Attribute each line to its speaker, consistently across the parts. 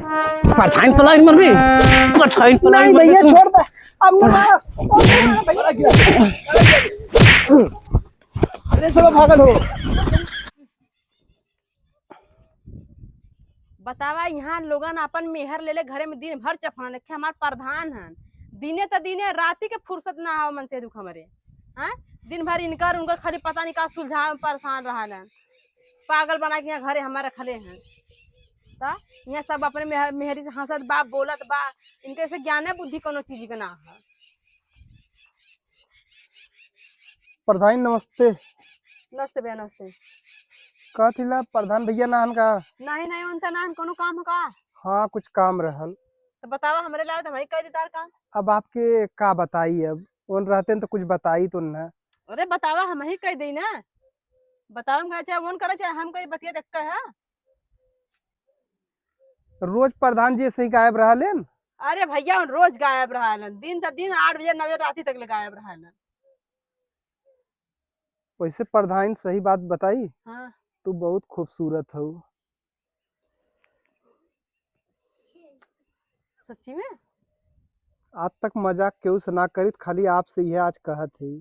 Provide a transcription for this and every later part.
Speaker 1: प्रधान पलाइन मरबी, प्रधान पलाइन
Speaker 2: नहीं भैया छोड़ दे, अब ना भैया। अरे सब पागल हो।
Speaker 3: बतावा यहाँ लोगन अपन मेहर ले ले घरे में दिन भर चफान रखे। हमार प्रधान हन, दिने त दिने राती के फुर्सत ना हो मन से दुख हमारे। हाँ दिन भर इनकर उनकर खाली पता नहीं का सुलझा में परेशान रहा है। पागल बना के यहाँ घरे हमारे रखले हैं। ता यहाँ सब अपने मेहरी से हंसत बा बोलत बा, इनके ऐसे ज्ञान बुद्धि कोनो चीज के ना है।
Speaker 2: प्रधान नमस्ते।
Speaker 3: नमस्ते भैया नमस्ते।
Speaker 2: कहथिला प्रधान भैया नाहन का?
Speaker 3: नहीं नहीं उनका नाहन, कोनो काम का?
Speaker 2: हाँ कुछ काम रहल।
Speaker 3: तो बतावा हमरे लावे तो हमारी कह देतार काम।
Speaker 2: अब आपके का बताई, अब उन रहते तो कुछ बताई तो ना।
Speaker 3: अरे बतावा हम ही कह दई ना, बतावा हम चाहे उन करे चाहे हम करे, बतिया देख है।
Speaker 2: रोज प्रधान जी सही गायब रहलेन?
Speaker 3: अरे भैया उन रोज गायब रहलन, दिन त दिन 8 बजे 9 बजे राती तक ले गायब रहलन।
Speaker 2: वैसे प्रधान सही बात बताई?
Speaker 3: हाँ।
Speaker 2: तू बहुत खूबसूरत हो।
Speaker 3: सच्ची में?
Speaker 2: आज तक मजाक केहू से ना करी, खाली आपसे यह आज कहत है।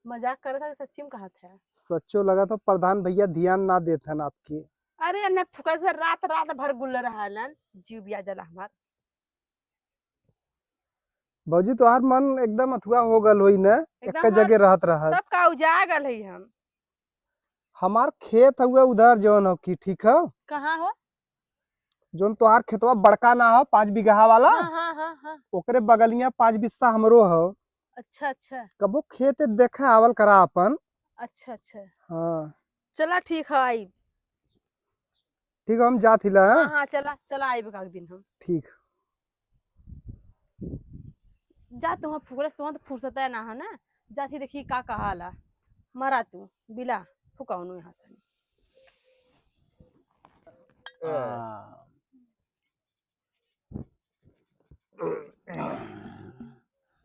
Speaker 3: मजाक करत है सच्ची में कहत है?
Speaker 2: सच्चो लगा तो प्रधान भैया ध्यान ना देथन आपके।
Speaker 3: अरे न फुकल से रात रात भर गुल्ल रहलन, जीव बिया जला हमार।
Speaker 2: भौजी तोहार मन एकदम अथुआ हो गल होई ना, एक जगह रहत रहत।
Speaker 3: सब का उजा गल है हम।
Speaker 2: हमार खेत हुआ उधर जोन हो की, ठीक है?
Speaker 3: कहाँ हो?
Speaker 2: जोन तोहार खेतवा बड़का ना हो 5 बीघा वाला।
Speaker 3: हाँ, हाँ, हाँ, हाँ।
Speaker 2: ओकरे बगलिया 5 बिस्सा हमरो हो।
Speaker 3: अच्छा अच्छा।
Speaker 2: कबो खेत देखे आवल करा अपन।
Speaker 3: अच्छा अच्छा।
Speaker 2: हाँ
Speaker 3: चला ठीक है आई।
Speaker 2: ठीक है हम जात हिला।
Speaker 3: हाँ हाँ चला चला आई का दिन हम।
Speaker 2: ठीक
Speaker 3: जा तुम फुकरस, तुम तो फुर्सत है ना है ना, जाती देखी का कहाला मरा तू बिला फुकाउनु यहाँ से।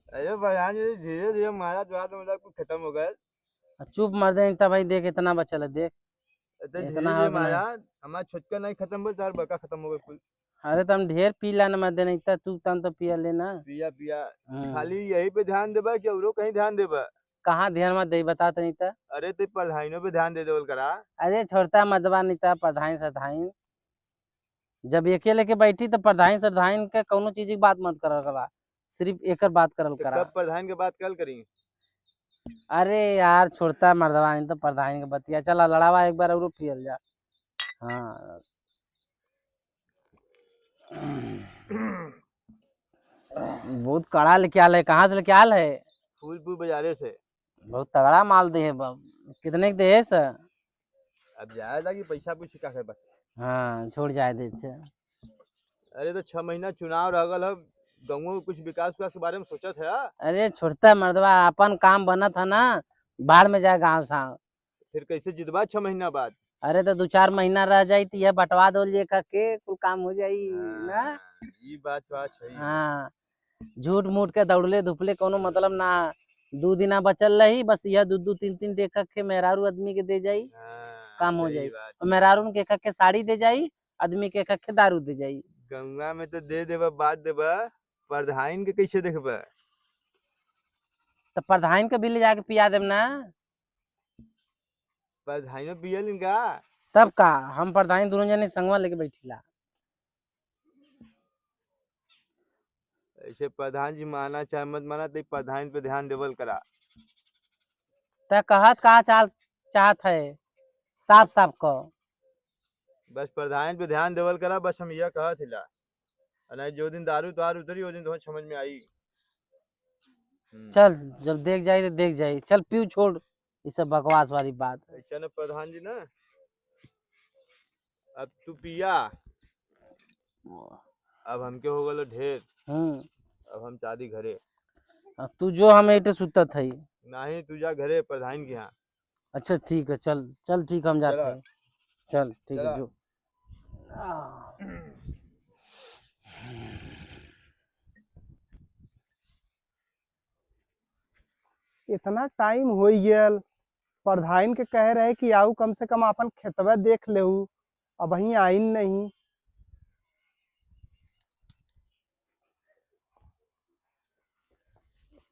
Speaker 4: अरे भैया जी धीरे धीरे मारा जो तो मतलब कुछ खत्म हो गए।
Speaker 1: चुप मर दे भाई, देख इतना बचल है, देख
Speaker 4: इतना मारा हमारा छोटका नहीं खत्म हो, तार बड़का खत्म हो गए कुल।
Speaker 1: अरे तुम ढेर पीला न मत दे, नहीं तू तम तो पिया लेना।
Speaker 4: पिया पिया खाली यही पे ध्यान देबा कि औरो कहीं ध्यान देबा?
Speaker 1: कहाँ ध्यान मत दे बता तो नहीं था।
Speaker 4: अरे ते प्रधानों पे ध्यान दे देवल करा।
Speaker 1: अरे छोड़ता मतबा नहीं था प्रधान सरधाइन, जब एके लेके बैठी तो प्रधान सरधाइन के कोनो चीज की बात मत करल करा, सिर्फ एकर बात करल करा।
Speaker 4: कब प्रधान के बात कल करी?
Speaker 1: अरे यार छोड़ता मर्दवा नहीं तो प्रधान के बतिया। चला लड़ावा एक बार और पियल जा। हाँ बहुत कड़ा लेके आल है। कहाँ से लेके आल है?
Speaker 4: फूलपुर बाजारे से।
Speaker 1: बहुत तगड़ा माल दे है बाब। कितने के दे है सर?
Speaker 4: अब जाए कि पैसा कुछ का है बस।
Speaker 1: हाँ छोड़ जाए दे छे।
Speaker 4: अरे तो 6 महीना चुनाव रह गल है, गाँव कुछ विकास विकास के बारे में सोचत है?
Speaker 1: अरे छोड़ता मर्दवा, अपन काम बनत है ना, बाहर में जाए गाँव साव।
Speaker 4: फिर कैसे जितवा 6 महीना बाद?
Speaker 1: अरे तो 2-4 महीना रह जाई तो यह बंटवा दो लिए के कुल काम हो जाई ना।
Speaker 4: ये बात बात सही।
Speaker 1: हाँ झूठ मूठ के दौड़ले धुपले कोनो मतलब ना। 2 दिना बचल रही बस, यह 2-2 3-3 देख के मेहरारू आदमी के दे जाई, काम हो जाई। मेहरारू के एक के साड़ी दे जाई, आदमी के एक के दारू दे जाई।
Speaker 4: गंगा में तो दे देबा बात देबा, प्रधान के कैसे देखबा?
Speaker 1: तो प्रधान के भी ले जाके पिया देब ना।
Speaker 4: प्रधान पियल इनका
Speaker 1: तब का हम प्रधान दोनों जने संगवा लेके बैठिला।
Speaker 4: ऐसे प्रधान जी माना चाहे मत माना, तो प्रधान पे ध्यान देवल करा।
Speaker 1: त कहत का चाल चाहत है, साफ साफ कहो।
Speaker 4: बस प्रधान पे ध्यान देवल करा, बस हम यह कहत हिला। नहीं जो दिन दारू तारू उतरी वो दिन तो समझ में आई।
Speaker 1: चल जब देख जाई तो देख जाई, चल पीऊ छोड़ ये सब बकवास वाली बात।
Speaker 4: ऐसा ना प्रधान जी ना, अब तू पिया, अब हमके हो गलो ढेर। अब हम चादी घरे।
Speaker 1: अब तू जो हम एटे सुतत है
Speaker 4: नहीं, तू जा घरे प्रधान के यहाँ।
Speaker 1: अच्छा ठीक है, चल चल ठीक हम जाते हैं, चल ठीक है जो।
Speaker 2: इतना टाइम हो गया, प्रधान के कह रहे कि आओ कम से कम अपन खेतवा देख लेहू, अब वहीं आइन नहीं।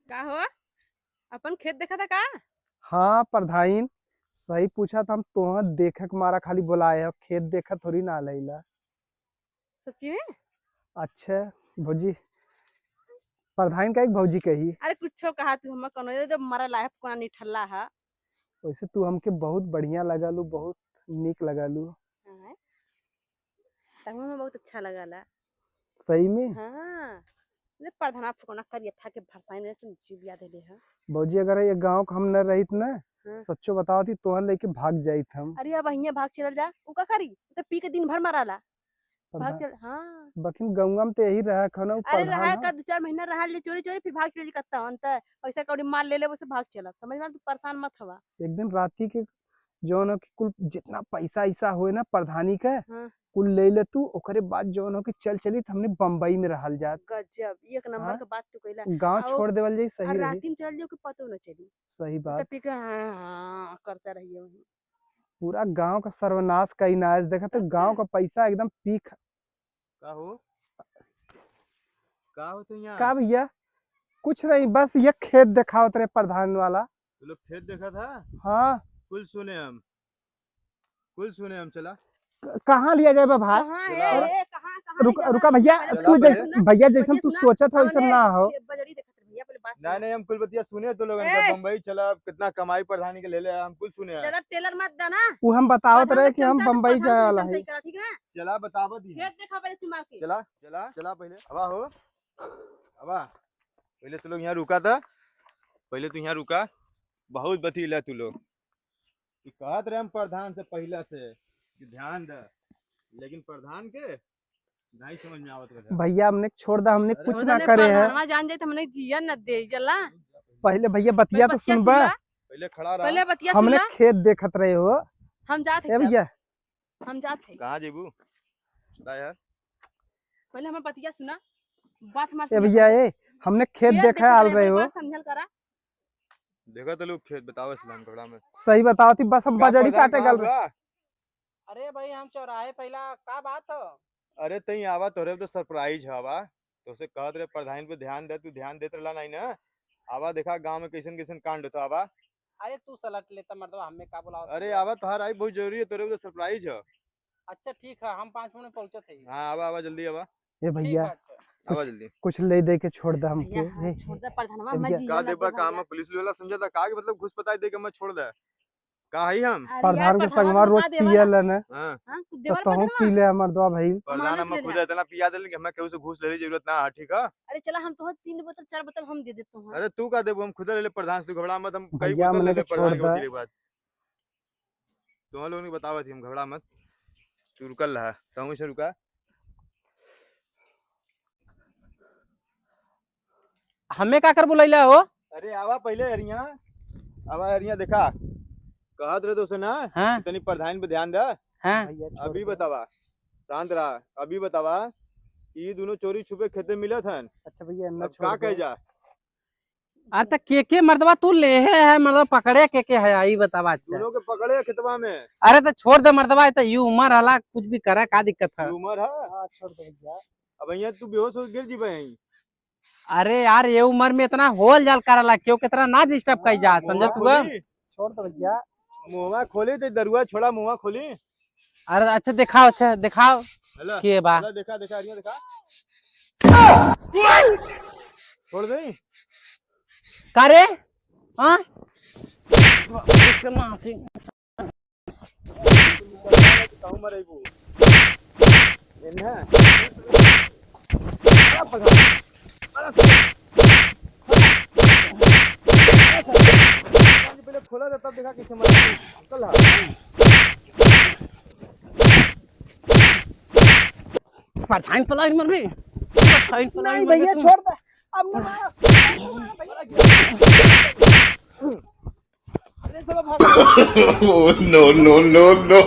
Speaker 3: का हो अपन खेत देखा था का?
Speaker 2: हाँ प्रधान, सही पूछा था, हम तोह देखक मारा खाली बुलाए हो, खेत देखा थोड़ी ना लैला।
Speaker 3: सच्ची में?
Speaker 2: अच्छा भौजी, प्रधान का एक भौजी कही।
Speaker 3: अरे कुछो कहा तू, हम कोनो जब मरा लायक कोना निठल्ला है।
Speaker 2: वैसे तू हमके बहुत बढ़िया लगलू, बहुत निक लगलू।
Speaker 3: हाँ तब में बहुत अच्छा लगला।
Speaker 2: सही में?
Speaker 3: हाँ ले प्रधाना फुकना करियठा के भरसाई में तुम जीव याद ले है।
Speaker 2: भौजी अगर ये गांव के हम न रहित न,
Speaker 3: हाँ।
Speaker 2: सच्चो बतावती तोहन लेके भाग जाइत हम।
Speaker 3: अरे अब हियां भाग चलल जा, उ का करी तो पी के दिन भर माराला भाग
Speaker 2: प्रधान
Speaker 3: चल। हाँ
Speaker 2: बकिन गौवा में तो यही रहा खना
Speaker 3: अरे
Speaker 2: प्रधान
Speaker 3: रहा
Speaker 2: ह।
Speaker 3: का 2-4 महीना रहा ले चोरी चोरी फिर भाग चल जी कत्ता अंत पैसा कौड़ी माल ले ले उसे भाग चला। समझ में तू परेशान मत हवा।
Speaker 2: एक दिन राती के जौन हो कि कुल जितना पैसा ऐसा होए ना प्रधानी के,
Speaker 3: हाँ।
Speaker 2: कुल ले ले तू, ओकरे बाद जौन हो कि चल चली त हमने बम्बई में रहल जात।
Speaker 3: गजब एक नंबर
Speaker 2: हाँ।
Speaker 3: के बात तू कइला।
Speaker 2: गांव
Speaker 3: आओ,
Speaker 2: छोड़ देवल जाई, सही
Speaker 3: और
Speaker 2: रही।
Speaker 3: राती में चल जाओ कि पतो न चली।
Speaker 2: सही
Speaker 3: तो
Speaker 2: बात।
Speaker 3: पी के हाँ हाँ करता रहिए वहीं।
Speaker 2: पूरा गांव का सर्वनाश का इनाज देखा तो गांव का पैसा एकदम पीक।
Speaker 4: का हो का हो तो यहाँ
Speaker 2: का भैया कुछ नहीं, बस ये खेत दिखावत रहे प्रधान वाला।
Speaker 4: तू लोग खेत देखा था?
Speaker 2: हाँ
Speaker 4: कुल सुने हम, कुल सुने हम। चला
Speaker 2: कहाँ लिया जाए भाई?
Speaker 3: कहाँ
Speaker 4: चला।
Speaker 3: है ए, कहाँ कहाँ
Speaker 2: रुका
Speaker 3: ले
Speaker 2: रुका भैया,
Speaker 3: पहले
Speaker 2: तू
Speaker 4: चला
Speaker 2: जैसे
Speaker 3: सुना,
Speaker 2: भैया जैसे
Speaker 3: बतिया
Speaker 2: तू
Speaker 3: सुना,
Speaker 2: सोचा था वैसा
Speaker 3: हमने
Speaker 2: ना हो।
Speaker 3: बजड़ी देखत रहे भैया, पहले बात
Speaker 4: नहीं
Speaker 3: सुना।
Speaker 4: नहीं हम कुल बतिया सुने तो लोगन
Speaker 3: ए!
Speaker 4: का बम्बई चला, कितना कमाई प्रधानी के ले ले, हम कुल सुने हैं।
Speaker 3: ज्यादा टेलर मत देना।
Speaker 2: वो हम बतावत
Speaker 3: प्रधान
Speaker 2: रहे
Speaker 3: का
Speaker 2: कि हम
Speaker 3: चमचा तो
Speaker 2: बम्बई
Speaker 3: प्रधान
Speaker 2: जाए
Speaker 3: से
Speaker 2: वाला
Speaker 3: चमचा
Speaker 2: है।
Speaker 3: करा, ठीक ना?
Speaker 4: चला बतावत ही।
Speaker 3: खेत देखा पहले तुम आके।
Speaker 4: चला चला चला पहले हवा हो हवा पहले तू लोग यहाँ रुका था, पहले तू यहाँ रुका। बहुत बतीला तू लोग, तू कहत रहे हम प्रधान से पहला से कि ध्यान दे, लेकिन प्रधान के नहीं समझ में आवत रहे।
Speaker 2: भैया हमने छोड़ दा, हमने
Speaker 4: अरे
Speaker 2: कुछ
Speaker 3: छोड़
Speaker 2: ना
Speaker 3: दे,
Speaker 2: करे है।
Speaker 3: प्रधानवा जान जाए तो हमने जिया न दे जला।
Speaker 2: पहले भैया बतिया तो
Speaker 3: बतिया
Speaker 2: सुनबा,
Speaker 3: सुनला,
Speaker 4: पहले खड़ा रहा।
Speaker 3: पहले बतिया
Speaker 2: हमने
Speaker 3: सुनला।
Speaker 2: खेत देखत रहे हो।
Speaker 3: हम जात
Speaker 2: ए
Speaker 3: है,
Speaker 2: भैया
Speaker 3: हम जात है।
Speaker 4: कहाँ जेबू यार?
Speaker 3: पहले हमर बतिया सुना, बात हमार
Speaker 2: ए
Speaker 3: सुना।
Speaker 2: भैया ए हमने खेत
Speaker 3: खेत
Speaker 2: देखे आल
Speaker 3: देखत
Speaker 2: रहे हो।
Speaker 3: बात समझल करा।
Speaker 4: देखा तो लोग खेत बतावे सलाम घबरा मत।
Speaker 2: सही बताओ थी, बस हम
Speaker 4: का
Speaker 2: बजड़ी
Speaker 4: प्रधान
Speaker 2: काटे
Speaker 4: कहाँ
Speaker 2: गल रहे।
Speaker 4: हुआ?
Speaker 1: अरे भाई हम चौराहे पहला का बात हो?
Speaker 4: अरे तई आवा तोरे तो सरप्राइज हवा, तो उसे कहत रहे प्रधान पे ध्यान दे, तू ध्यान देत रहला नहीं ना। आवा देखा गांव में कैसन कैसन कांड होता आवा।
Speaker 1: अरे तू सलट लेता मर्दवा, हमें का बुलावत?
Speaker 4: अरे आवा तोहार आई बहुत जरूरी है, तोरे तो सरप्राइज है।
Speaker 1: अच्छा ठीक है, हम 5 मिनट में पहुंचत है।
Speaker 4: हां आवा आवा जल्दी आवा।
Speaker 2: ए
Speaker 1: ठीक
Speaker 2: भैया
Speaker 1: है अच्छा।
Speaker 4: आवा जल्दी।
Speaker 2: कुछ ले दे के छोड़ दे हमके।
Speaker 3: भैया हाँ,
Speaker 2: ए,
Speaker 3: छोड़ दे प्रधानवा,
Speaker 2: ए
Speaker 3: हम
Speaker 2: भैया।
Speaker 3: जिया
Speaker 4: का
Speaker 3: न
Speaker 4: देबा
Speaker 3: दे
Speaker 4: काम
Speaker 3: भैया।
Speaker 4: में पुलिस वाला समझा था का के मतलब घुस पता दे के मैं छोड़ दे का हई हम।
Speaker 3: अरे यार,
Speaker 2: प्रधान के
Speaker 3: प्रधानवा
Speaker 2: संगवा
Speaker 3: तो
Speaker 2: रोज
Speaker 3: का देवा
Speaker 2: पियल
Speaker 3: ना।
Speaker 2: न,
Speaker 4: हां
Speaker 3: हाँ, तू
Speaker 2: तो
Speaker 3: देवर
Speaker 2: तहु
Speaker 3: प्रधानवा।
Speaker 2: पी ले मर्दवा भाई।
Speaker 4: प्रधान
Speaker 3: मानस
Speaker 4: हम
Speaker 3: ले
Speaker 4: खुद
Speaker 3: ले।
Speaker 4: इतना पिया देलन कि हमें केहू से घूस लेले जरूरत ना है, ठीक है?
Speaker 3: अरे चला हम तो 3 बोतल 4 बोतल हम दे देते हैं।
Speaker 4: अरे तू का देबू, हम खुद ले ले प्रधान से, तू घबरा मत, हम कई
Speaker 2: भैया
Speaker 4: बोतल ले
Speaker 2: हमने
Speaker 4: ले
Speaker 2: के छोड़
Speaker 4: प्रधान के
Speaker 2: दे।
Speaker 4: बतिले के बाद। तुम लोगन के बतावत ही हम, घबरा मत, तू रुकल रहा, तू से रुका।
Speaker 1: हमें का कर बुलैला हो?
Speaker 4: अरे आवा पहले अरिया, आवा अरिया देखा कहत रहे तो सुना
Speaker 1: हाँ
Speaker 4: तनी प्रधान पे ध्यान दे।
Speaker 1: हाँ
Speaker 2: भैया छोड़
Speaker 4: अभी
Speaker 2: दे।
Speaker 4: बतावा, शांत रहा, अभी बतावा ई दोनों चोरी छुपे खेते मिलत हन।
Speaker 2: अच्छा भैया ना
Speaker 4: अब
Speaker 2: छोड़
Speaker 4: का
Speaker 2: दे।
Speaker 4: कह जा?
Speaker 1: अरे तो के मर्दवा तू लेहे है, मर्दवा पकड़े के है आई बतावा। अच्छा
Speaker 4: दोनों के पकड़े खेतवा में।
Speaker 1: अरे तो छोड़ दे मर्दवा, तो you उम्र हला कुछ भी करे का दिक्कत है?
Speaker 4: ई उम्र है।
Speaker 2: हाँ छोड़ दे भैया।
Speaker 4: अब यहाँ तू बेहोश हो गिर जीबे यहीं।
Speaker 1: अरे यार ये उम्र में इतना होल जाल करला क्यों कितना ना डिस्टर्ब कई जा, समझत हुआ?
Speaker 4: खोली,
Speaker 2: छोड़ दे भैया।
Speaker 4: मुहवा खोली ते दरुआ छोड़ा, मुहवा खोली।
Speaker 1: अरे अच्छा दिखाओ, अच्छा दिखाओ
Speaker 4: हेलो
Speaker 1: के बा।
Speaker 4: हेलो देखा देखा अरिया देखा, छोड़ दे
Speaker 1: करे हाँ
Speaker 4: कहूं मरेबू एन्हा बड़ा पकड़, बड़ा पहले खोला था तब देखा कैसे मर चल हा।
Speaker 1: प्रधान पलायन मर भी, प्रधान पलायन
Speaker 2: नहीं
Speaker 1: मर भी
Speaker 2: भैया
Speaker 1: तुम।
Speaker 2: छोड़ दे अब ना मारो।
Speaker 5: Oh, no, no, no, no.